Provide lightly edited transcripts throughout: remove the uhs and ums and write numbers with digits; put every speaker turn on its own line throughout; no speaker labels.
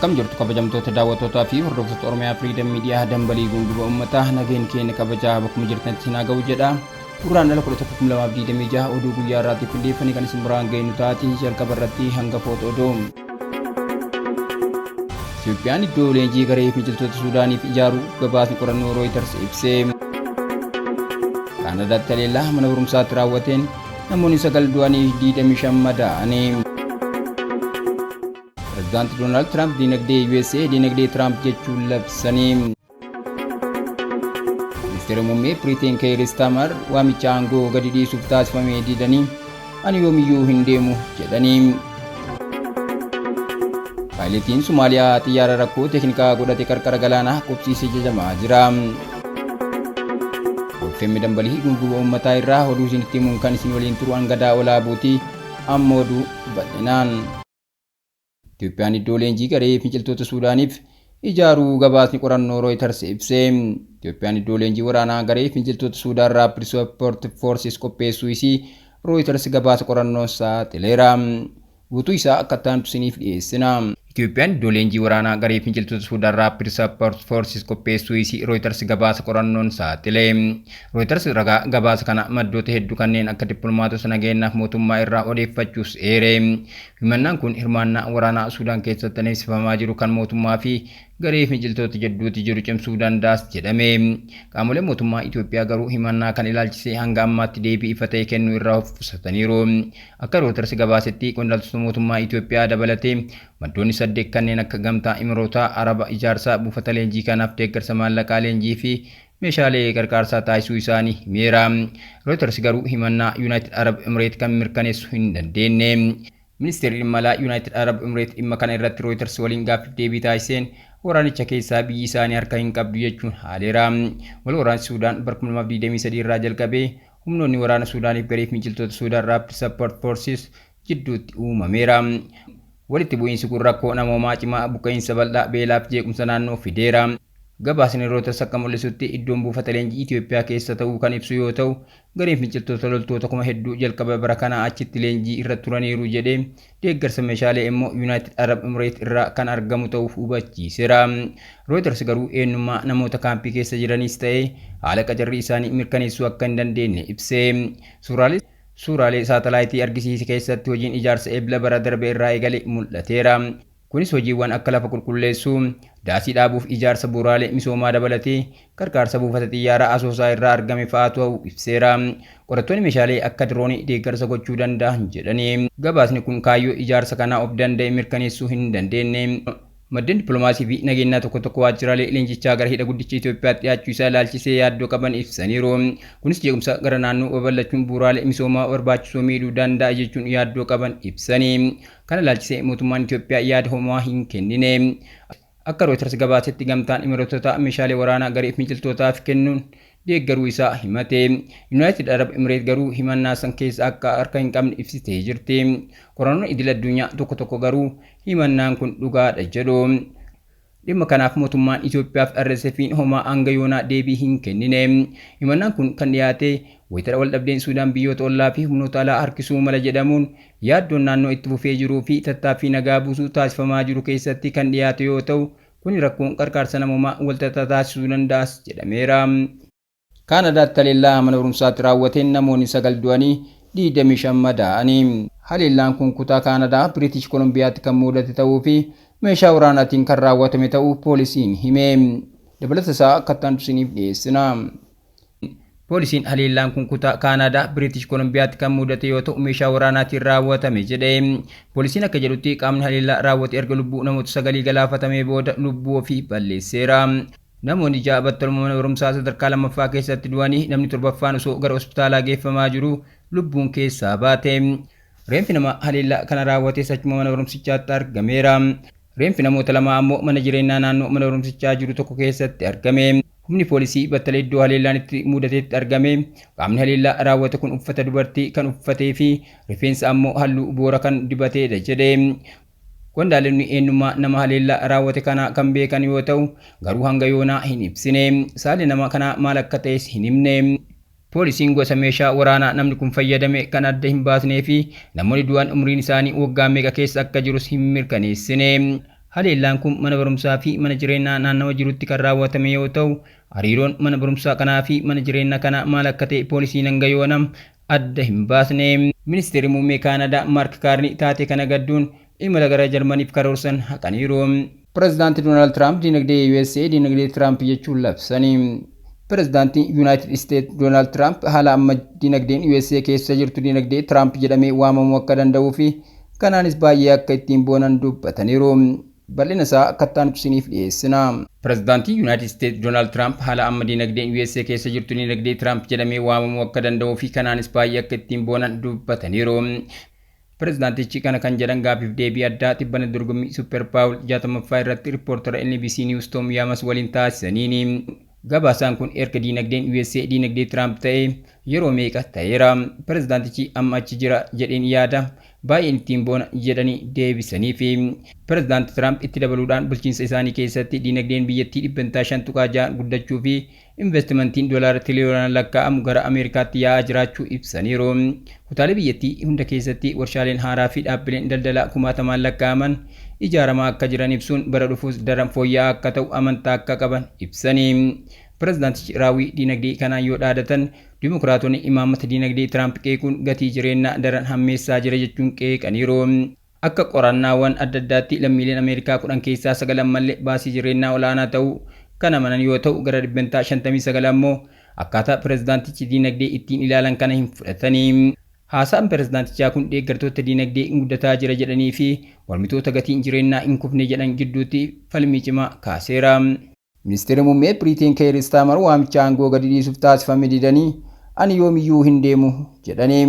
Akkam jirtu kabajamtoota daawwattootaa fi hordoftoota Oromiyaa Freedom Media dambalii gunguba uummataa nageen keenya kabajaa bakkuma jirtanitti isin haa ga'u jedha. Gurraandhala 11,2026 oduu guyyaa irraatiif qindeeffanii kan isin biraan geenyu taati jalqaba irratti hangafoota oduu. Itoophiyaan iddoo leenjii garee finciltoota Suudaaniif ijaaru gabaasni qorannoo Reuters ibse. Kaanadaatti haleellaa mana barumsaatti raawwateen namoonni 9 du'anii 25 madaa'anii. Pirezidaanti Doonaald Tiraamp diinagdee USA diinagdee Tiraamp jechuun labsanii. Ministeera muummee Biriteen Keeyir Istaamar waamicha aangoo gadi dhiisuuf taasifame didanii ani yoomiyyuu hin deemu jedhanii. Paayileetiin Somaaliyaa xiyyaara rakkoo teeknikaa godhate qarqara galaanaa qubsiisee jajamaa jira. Golfeemmi dambalii gunguba uummataa irraa oduu isinitti himuun kan isin waliin turu angadaa olaa buutii amma oduu bal'inaan. Itoophiyaan iddoo leenjii garee finciltoota Suudaaniif ijaaruu gabaasni qorannoo Reuters ibse. Itoophiyaan iddoo leenjii waraanaa garee finciltoota Suudaan Rapid Support Forces qopheessuu isii Reuters gabaasa qorannoon saaxileera. Guutuu isaa akka itti aanutti isiniif dhiyeessina. Itoophiyaan iddoo leenjii waraanaa garee finciltoota Suudaan Rapid Support Forces qopheessuu isii Reuters gabaasa qorannoon saaxile. Reuters ragaa gabaasa kana maddoota hedduu kanneen akka dippiloomaatota nageenyaaf mootummaa irraa odeeffachuus eere. Himannaan kun hirmaannaa waraanaa Suudaan keessatti adeemsifamaa jiru kan mootummaa fi garee finciltoota jidduutti jiru cimsuu danda'as jedhame. Qaamoleen mootummaa Itoophiyaa garuu himannaa kan ilaalchisee hanga ammaatti deebii ifa ta'e kennuu irraa of qusataniiru. Akka Reuters gabaasetti qondaaltota mootummaa Itoophiyaa dabalatee maddoonni 8 kanneen akka Gamtaa Imirootaa Araba ijaarsa buufata leenjii kanaaf deeggarsa maallaqaa leenjii fi meeshaalee gargaarsaa taasisuu isaanii himeera. Reuters garuu himannaa Yunaayitid Arab Emireet kan mirkaneessu hin dandeenye. Ministeerri dhimma alaa Yunaayitid Arab Emireet dhimma kana irratti Reuters waliin gaaffiif deebii taasiseen waraanicha keessaa biyyi isaanii harka hin qabdu jechuun haaleera. Wal waraansi Suudaan bara 2023 irraa jalqabee humnoonni waraana Suudaaniif garee finciltoota Suudaan Rapid Support Forces jidduutti uumameera. Walitti bu'iinsi kun rakkoo namoomaa cimaa, buqqa'iinsa bal'aa, beelaa fi jeequmsa naannoo fideera. Gabaasni Reuters akka mul'isutti iddoon buufata leenjii Itoophiyaa keessa ta'uu kan ibsu yoo ta'u, gareen finciltoota loltoota 8000 jalqaba bara kanaa achitti leenjii irra turaniiru jedhee, deeggarsa meeshaalee immoo Yunaayitid Arab Emireet irraa kan argamu ta'uu hubachiiseera. Reuters garuu eenyummaa namoota kaampii keessa jiraniis ta'e haala qacarrii isaanii mirkaneessuu akka hin dandeenye ibse. Suuraalee Suuraalee saatalaayitii argisiise keessatti hojiin ijaarsa Ebla bara darbe irraa eegale mul'ateera. Kunis hojiiwwan akka lafa qulqulleessuu, daasii dhaabuuf ijaarsa bu'uuraalee misoomaa dabalatee gargaarsa buufata xiyyaaraa Asoosaa irraa argame fa'aa ta'uu ibseera. Qorattoonni meeshaalee akka diroonii deeggarsa gochuu danda'an jedhani. Gabaasni kun kaayyoo ijaarsa kanaa of danda'e mirkaneessuu hin dandeenye. Maddeen dippilomaasii fi nageenyaa tokko tokko waajjiraalee leenjichaa gara hidha guddicha Itoophiyaatti dhiyaachuu isaa ilaalchisee yaaddoo qaban ibsaniiru. Kunis jeequmsa gara naannoo babal'achuun bu'uuraalee misoomaa barbaachisoo miidhuu danda'a jechuun yaaddoo qaban ibsani. Kana ilaalchisee mootummaan Itoophiyaa yaada homaa hin kennine. Akka Reuters gabaasetti gamtaan Imireetotaa meeshaalee waraanaa garee finciltootaaf kennuun deeggaruu isaa himate. Yunaayitid Arab Emireet garuu himannaa san keessa akka harka hin qabne ibsitee jirti. Qorannoon idil addunyaa tokko tokko garuu himannaan kun dhugaadha jedhu. Dhimma kanaaf mootummaan Itoophiyaa fi RSF'n homaa hanga yoonaa deebii hin kennine. Himannaan kun kan dhiyaate wayita waldhabdeen Suudaan biyyoota ollaa fi humnoota alaa harkisuu mala jedhamuun yaaddoon naannoo itti fufee jiruu fi tattaaffii nagaa buusuu taasifamaa jiru keessatti kan dhiyaate yoo ta'u, kuni rakkoon qarqaarsa namoomaa walxaxaa taasisuu danda'as jedhameera. Kaanadaatti haleellaa mana barumsaatti raawwateen namoonni 9 du'anii 25 madaa'ani. Haleellaan kun kutaa Kaanadaa Biriitish Kolombiyaatti kan muudate ta'uu fi meeshaa waraanaatiin kan raawwatame ta'uu poolisiin hime. Dabalata isaa akka itti aanutti isiniif dhiyeessina. Poolisiin haleellaan kun kutaa Kaanaadaa Biriitish Kolombiyaatti kan muudate yoo ta'u meeshaa waraanaatiin raawwatame jedhe. Poolisiin akka jedhutti qaamni haleellaa raawwate erga lubbuu namoota sagalii galaafatamee booda lubbuu ofii balleesseera. Namoonni 6 battaluma mana barumsaa sadarkaa lammaffaa keessatti du'anii namni torbaffaan osoo gara hospitaalaa geeffamaa jiruu lubbuun keessaa baate. Reenfi nama haleellaa kana raawwates achuma mana barumsichaatti argameera. Reenfi namoota lamaa ammoo mana jireenyaa naannoo mana barumsichaa jiru tokko keessatti argame. Humni poolisii battala iddoo haleellaan itti mudatetti argame. Qaamni haleellaa raawwate kun uffata dubartii kan uffatee fi rifeensa ammoo halluu boora kan dibateedha jedhe. Qondaalonni eenyummaa nama haleellaa raawwate kanaa kan beekan yoo ta'u, garuu hanga yoonaa hin ibsine. Saalli nama kanaa maal akka ta'es hin himne. Poolisiin gosa meeshaa waraanaa namni kun fayyadame kan adda hin baasnee fi namoonni du'an umriin isaanii waggaa meeqa keessa akka jirus hin mirkaneessine. Haleellaan kun mana barumsaa fi mana jireenyaa naannawa jirutti kan raawwatame yoo ta'u, hariiroon mana barumsaa kanaa fi mana jireenyaa kanaa maal akka ta'e poolisiin hanga yoonam adda hin baasne. Ministeerri muummee Kaanadaa Maark Kaarni taatee kana gadduun imala gara Jarmaniif karoorsan haqaniiru. Pireezidaanti Doonaald Tiraamp dinagdee USA dinagdee Tiraamp jechuun labsani. Pireezidaantiin Yuunaayitid Isteet Doonaald Tiraamp haala amma dinagdeen USA keessa jirtu dinagdee Tiraamp jedhamee waamamuu akka danda'uu fi kanaanis baay'ee akka ittiin boonan dubbataniiru. Bal'ina isaa akkattaan isiniif dhiyeessina. Pireezidaantiin Yuunaayitid Isteet Doonaald Tiraamp haala amma dinagdeen USA keessa jirtu dinagdee Tiraamp jedhamee waamamuu akka danda'uu fi kanaanis baay'ee akka ittiin boonan dubbataniiru. Pireezidaantichi kana kan jedhan gaaffiif deebii addaa tibbana dorgommii Super Bowl 60ffaa irratti riippoortara NBC News Tom Yaamas waliin taasisaniini. Gabaasaan kun erga dinagdeen USA dinagdee Tiraamp ta'e yeroo meeqa ta'eera. Pireezidaantichi amma achi jira jedheen yaada, baay'een ittiin boona jedhanii deebisanii fi pireezidaanti Tiraamp itti dabaluudhaan bulchiinsa isaanii keessatti dinagdeen biyyattii 5.6% guddachuu fi investimentiin doolaara tiliyoonaan lakkaa'amu gara Ameerikaatti yaa'aa jiraachuu ibsaniiru. Kutaalee biyyattii hunda keessatti warshaaleen haaraa fi dhaabbileen daldalaa kumaatamaan lakkaa'aman ijaaramaa akka jiran ibsuun bara dhufuus daran fooyya'aa akka ta'u amantaa akka qaban ibsanii. Pireezidaantichi raawwii dinagdee kanaan yoo dhaadatan, Dimokiraatonni imaammata dinagdee Tiraamp qeequun gatii jireenyaa daran hammeessaa jira jechuun qeeqaniiru. Akka qorannaawwan adda addaatti lammiileen Ameerikaa 10 keessaa 9 mallee baasii jireenyaa olaanaa ta'uu kan amanan yoo ta'u, gara 59% ammoo akkaataa pireezidaantichi dinagdee ittiin ilaalan kana hin fudhatanii. Haasaan pireezidaantichaa kun deeggartoota dinagdee guddataa jira jedhanii fi mormitoota gatiin jireenyaa hin kufne jedhan gidduutti falmii cimaa kaaseera. Ministeerri muummee Biriiteen Keer Istaamar waamicha aangoo gadi dhiisuuf taasifame didanii ani yoomiyyuu hin deemu jedhanii.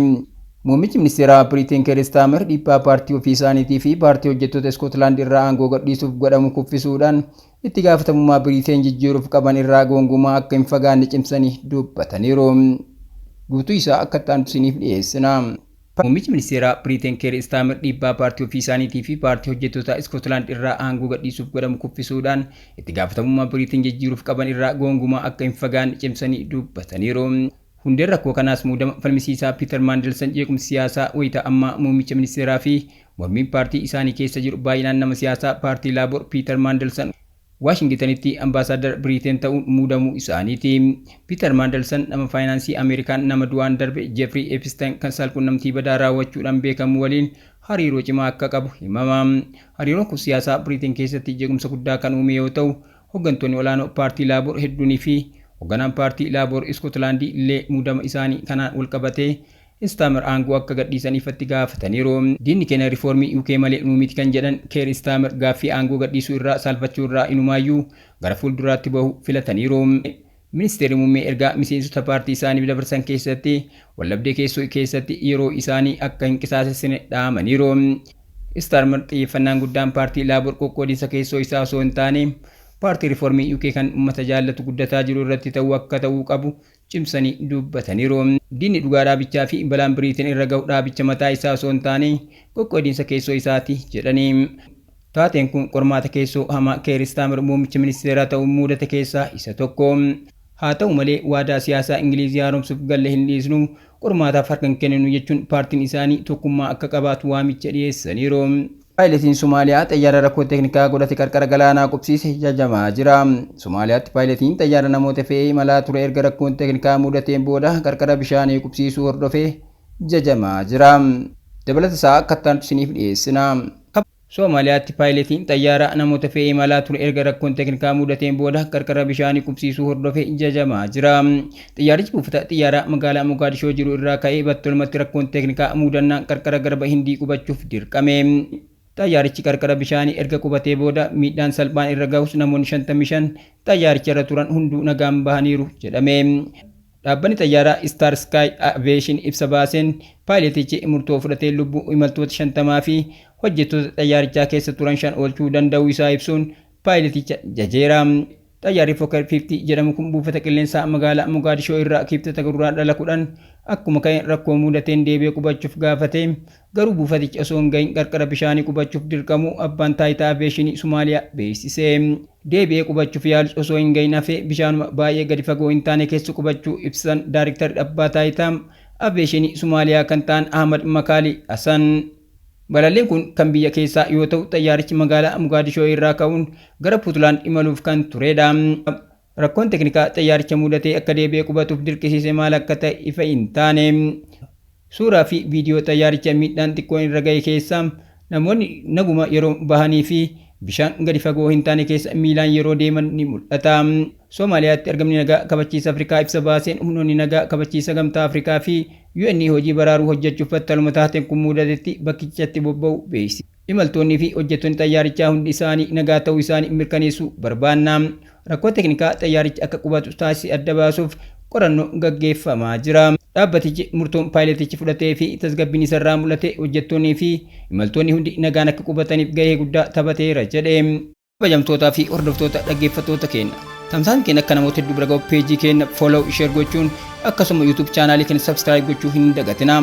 Muummichi ministeeraa Biriiteen Keer Istaamar dhiibbaa paartii ofii isaaniitii fi paartii hojjettoota Iskootlaand irraa aangoo gadhiisuuf godhamu kuffisuudhaan itti gaafatamummaa Biriiteen jijjiiruuf qaban irraa gonkumaa akka hin fagaanne cimsanii dubbataniiru. Guutuu isaa akka ta'an isiniif dhiyeessina. Muummichi ministeeraa Biriiteen Keer Istaamar dhiibbaa paartii ofii isaaniitii fi paartii hojjettoota Iskootlaand irraa aangoo gadhiisuuf godhamu kuffisuudhaan itti gaafatamummaa Biriiteen jijjiiruuf qaban irraa gonkumaa akka hin fagaanne cimsanii dubbataniiru. Hundeen rakkoo kanaas muudama falmisiisaa Piiter Maandelsan jeequmsi siyaasaa wayita ammaa muummicha ministeeraa fi mormiin paartii isaanii keessa jiru baay'inaan nama siyaasaa paartii Laaboor Piiter Maandelsan Waashingitanitti ambaasaaddar Biriiteen ta'uun muudamuu isaaniiti. Piiter Maandelsan nama faayinaansii Ameerikaan nama du'aan darbe Jeefrii Epstein kan saalqunnamtii badaa raawwachuudhaan beekamu waliin hariiroo cimaa akka qabu himama. Hariiroon kun siyaasaa Biriiteen keessatti jeequmsa guddaa kan uume yoo ta'u, hooggantoonni olaanoo paartii Laaboor hedduunii fi hoogganaan paartii Laaboor Iskootlaandii illee muudama isaanii kanaan wal qabatee Istaamar aangoo akka gadhiisan ifatti gaafataniiru. Diinni keenya riifoormii UK malee nuu miti kan jedhan Keer Istaamar gaaffii aangoo gadhiisuu irraa saalfachuu irraa inumaayyuu gara fuulduraatti bahu filataniiru. Ministeerri muummee ergaa miseensota paartii isaaniif dabarsan keessatti wallabdee keessoo keessatti yeroo isaanii akka hin qisaasessine dhaamaniiru. Istaarmar xiyyeeffannaan guddaan paartii Laaboor qoqqoodinsa keessoo isaa osoo hin taane paartii riifoormii UK kan uummata jaallatu guddataa jiru irratti ta'uu akka ta'uu qabu cimsanii dubbataniiru. Diinni dhugaa dhaabichaa fi balaan Biriiteen irra gahu dhaabicha mataa isaa osoo hin taane qoqqoodinsa keessoo isaati jedhanii. Taateen kun qormaata keessoo hamaa Keer Istaamar muummicha ministeeraa ta'uun mudate keessaa isa tokko. Haa ta'u malee waadaa siyaasaa Ingilizii haaromsuuf galle hin dhiisnu, qormaataaf harka hin kenninu jechuun paartiin isaanii tokkummaa akka qabaatu waamicha dhiyeessaniiru. Paayiletiin Somaaliyaa xayyaara rakkoo teeknikaa godhate qarqara galaanaa qubsiise jajamaa jira. Somaaliyaatti paayiletiin xayyaara namoota fe'ee imalaa ture erga rakkoon teeknikaa mudateen booda qarqara bishaanii qubsiisuu hordofee jajamaa jira. Dabalata isaa akkattaan isiniif dhiyeessina. Somaaliyaatti paayiletiin xayyaara namoota fe'ee imalaa ture erga rakkoon teeknikaa mudateen booda qarqara bishaanii qubsiisuu hordofee jajamaa jira. Xiyyaarichi buufata xiyyaaraa magaalaa Mogaadishoo jiru irraa ka'ee battalumatti rakkoon teeknikaa mudannaan qarqara garba Hindii qubachuuf dirqame. Xayyaarichi qarqara bishaanii erga qubatee booda miidhaan salphaan irra gahus namoonni 55 xayyaaricha irra turan hunduu nagaan bahaniiru jedhame. Dhaabbanni xayyaaraa Star Sky Aviation ibsa baaseen paayiletichi murtoo fudhatee lubbuu imaltoota 50 fi hojjettoota xayyaarichaa keessa turan 5 oolchuu danda'uu isaa ibsuun paayileticha jajeera. Xayyaarri Fokker 50 jedhamu kun buufata qilleensaa magaalaa Mogaadishoo irraa Kibxata Guraandhala 10 akkuma ka'een rakkoo mudateen deebi'ee qubachuuf gaafate, garuu buufatichi osoo hin gahin qarqara bishaanii qubachuuf dirqamuu abbaan taayitaa aviyeeshinii Somaaliyaa beeksise. Deebi'ee qubachuuf yaalus osoo hin gahin hafee bishaanuma baay'ee gadi fagoo hin taane keessa qubachuu ibsan daariktarri abbaa taayitaa aviyeeshinii Somaaliyaa kan ta'an Ahmad Makaali Hasan. Balalliin kun kan biyya keessaa yoo ta'u, xayyaarichi magaalaa Mogaadishoo irraa ka'uun gara Puutlaand imaluuf kan turedha. Rakkoon teknikaa xayyaaricha mudatee akka deebi'ee qubatuuf dirqisiise maal akka ta'e ifa hin taane. Suuraa fi viidiyoo xayyaaricha miidhaan xiqqoon irra ga'e keessaa namoonni naguma yeroo bahanii fi bishaan gadi fagoo hin taane keessa miilaan yeroo deeman ni mul'ata. Somaaliyaatti argamni nagaa kabachiisa Afrikaa ibsa baaseen humnoonni nagaa kabachiisa gamtaa Afrikaa fi UN hojii baraaruu hojjechuuf battaluma taateen kun mudatetti bakkichatti bobba'u beeksise. Imaltoonnii fi hojjettoonni xayyaarichaa hundi isaanii nagaa ta'uu isaanii mirkaneessuu barbaanna. Rakkoo teknikaa xayyaarichi akka qubatu taasise adda baasuuf qorannoo gaggeeffamaa jira. Dhaabbatichi murtoon paayiletichi fudhatee fi tasgabbiin isarraa mul'ate hojjettoonnii fi imaltoonni hundi nagaan akka qubataniif gahee guddaa taphateera jedhe. Kabajamtootaa fi hordoftoota dhaggeeffattoota keenya. Tamsaan keenya akka namoota hedduu bira ga'u peejii keenya follow, share gochuun akkasuma YouTube chaanaalii keenya subscribe gochuu hin dagatinaa.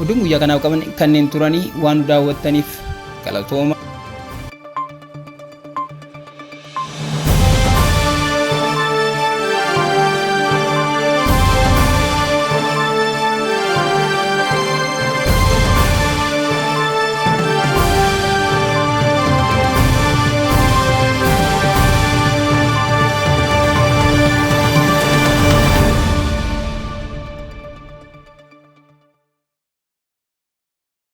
Oduun guyyaa kanaaf qaban kanneen turanii waan nu daawwattaniif galatooma.